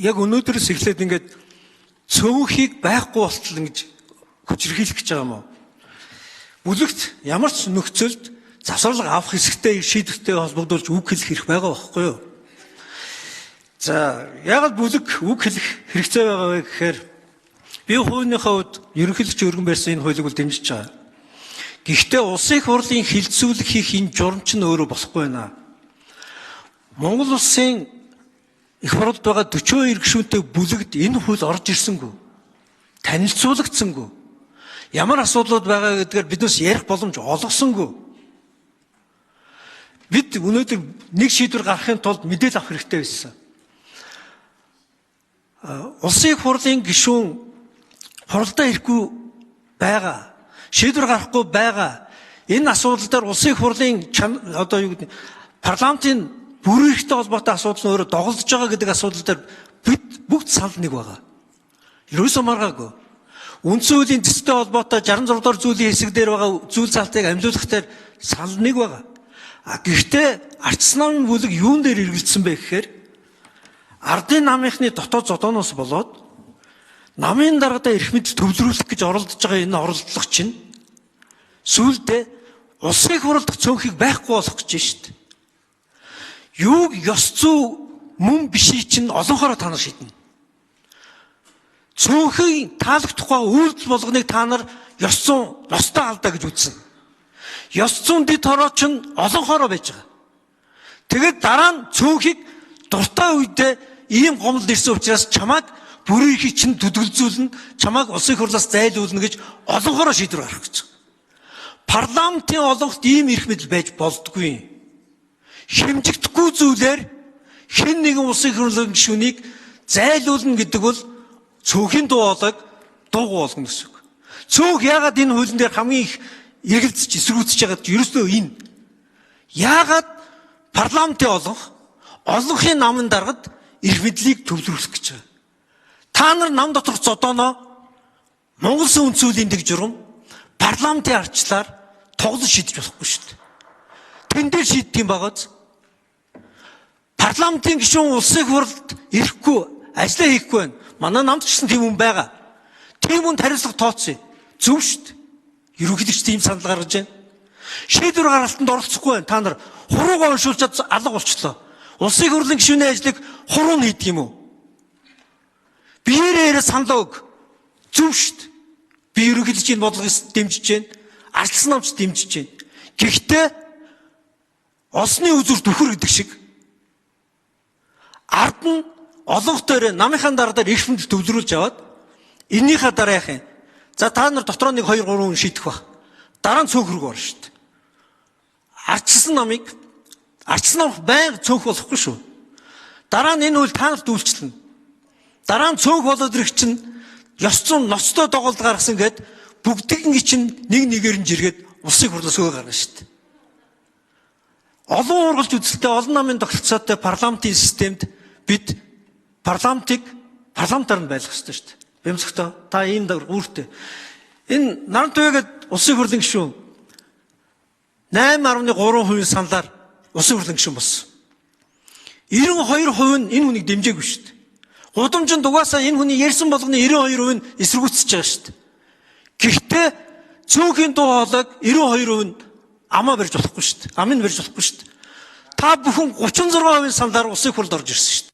Яг өнөөдрөөс эхлээд ингээд цөөнхийг байхгүй болтол ингэж хүчирхийлэх гэж байгаа юм уу? Бүлэгт ямар ч нөхцөлд завсарлага авах хэсэгтэй шийдвэртэй холбогдуулж үг хэлэх хэрэг байгаа байхгүй юу? За, яагаад бүлэг үг хэлэх хэрэгцээ байгаа вэ гэхээр би хувийнхаа хувьд ерөнхийлөгч өргөн барьсан энэ хуулийг бол дэмжиж байгаа. Гэхдээ улсын их хурлын хилцүүлэг хийх энэ журам чинь өөрөө болохгүй байна. Монгол улсын их хурлд байгаа 42 гишүүнтэй бүлэгт энэ хууль орж ирсэнгүй. Танилцуулагдсангүй. Ямар асуудлууд байгаа гэдгээр биднээс ярих боломж олгосонгүй. Бид өнөөдөр нэг шийдвэр гаргахын тулд мэдээлэл авах хэрэгтэй байсан. Улсын их хурлын гишүүн хуралдаа ирэхгүй байгаа. Шийдвэр гаргахгүй байгаа. Энэ асуудал дээр улсын их хурлын одоо юу гэдэг парламентын бүрэн эрхтэй холбоотой асуудал нь өөрөө доголдож байгаа гэдэг асуудал дээр бид бүгд санал нэг байгаа. Ерөөсөө маргаагүй. Үндсэн хуулийн төстэй холбоотой 66 дугаар зүйлийн хэсэг дээр байгаа зүйл залтыг амлиулах дээр санал нэг байгаа. А гэхдээ Арчсан намын бүлэг юун дээр эргэлдсэн бэ гэхээр ардын намынхны дотоод зодооноос болоод намын даргадаа эрх мэдэл төвлөрүүлэх гэж оролдож байгаа энэ оролдлого чинь сүүлдээ улсын их хурлд цөөнхийг байхгүй болох гэж шүү дээ. Юуг ёс зүй мөн бишийг чинь олонхороо та нар шийднэ. Цөөнхийн таалагдахгүй үйлдэл болгоныг та нар ёс зүйн ёстой алдаа гэж үзсэн. Ёс зүйн дэд хороо чинь олонхороо байж байгаа. Тэгээд дараа нь цөөнхийг дуртай үедээ ийм гомдол ирсэн учраас чамайг бүрэн эрхийг чинь төдөлзүүлнэ, чамайг улсын хурлаас зайлуулна гэж олонхороо шийдвэр гаргах гэж. Парламентын олонхот ийм эрх мэдэл байж болдгүй. Хэмжигдэхгүй зүйлээр хэн нэгэн улсын хурлын гишүүнийг зайлуулна гэдэг бол цөөнхийн дуу хоолойг дуугүй болгоно гэсэн үг. Цөөнх яагаад энэ хуулийн дээр хамгийн их эргэлзэж эсэргүүцэж байгаад ерөөсөө энэ. Яагаад парламентын олонх олонхын намын даргад эрх мэдлийг төвлөрүүлэх гэж байгаа. Та нар нам доторх зодооноо Монгол Улсын үндсэн хуулийн дэг журам парламентын арчлаар тоглож шийдэж болохгүй шүү дээ. Тэн дээр шийддэг юм багаз. Парламентын гишүүн улсын хурлд ирэхгүй, ажиллаа хийхгүй байна. Манай намд ч гэсэн тийм хүн байгаа. Тийм хүнд хариуцлага тооцъё. Зөв шүү дээ. Ерөнхийлөгч тийм санал гаргаж байна. Шийдвэр гаргалтанд оролцохгүй байна. Та нар хуруугаа уншуулчаад алга болчлоо. Улсын хурлын гишүүний ажлыг хуруу нь хийдэг юм уу? Биеэрээ яриа саналаа өг. Зөв шүү дээ. Би ерөнхийлөгчийн энэ бодлогыг дэмжиж байна. Арчилсан намч дэмжиж байна. Гэхдээ олсны үзүр түхэр гэдэг шиг ард нь олонх дээр намынхаа дараа дээр эрх мэдэл төвлөрүүлж аваад эннийхээ дараа яах юм? За та нар дотроо 1 2 3 хүн шийдэх баг. Дараа нь цөөнх рүү орно шүү дээ. Арчилсан намыг арчилсан нам байнга цөөнх болохгүй шүү. Дараа нь энэ үйл та нарт үйлчлэнэ. Дараа нь цөөнх болоод ирэх чинь ёс зүйн ноцтой доголд гаргасан гэд бүгдийн чинь нэг нэгээр нь жиргээд улсын хурлаас өө гаргана шүү дээ. Олон ургалж үзэлтэй олон намын тогтолцоотой парламентын системд бид парламентыг парламентаар нь байлгах ёстой шүү дээ. Бямсагтаа та ийм үүртэй. Энэ наран туяагаад улсын хурлын гишүүн 8.3% саналаар улсын хурлын гишүүн болсон. 92% нь энэ хүнийг дэмжээгүй шүү дээ. Гудамжинд угаасаа энэ хүний ярьсан болгоны 92% нь эсэргүүцэж байгаа шүү дээ. Гэхдээ цөөнхийн дуу хоолойг 92% нь амаа барьж болохгүй шүү дээ. Амыг барьж болохгүй шүү дээ. Та бүхэн 36% саналаар улсын хурлд орж ирсэн шүү дээ.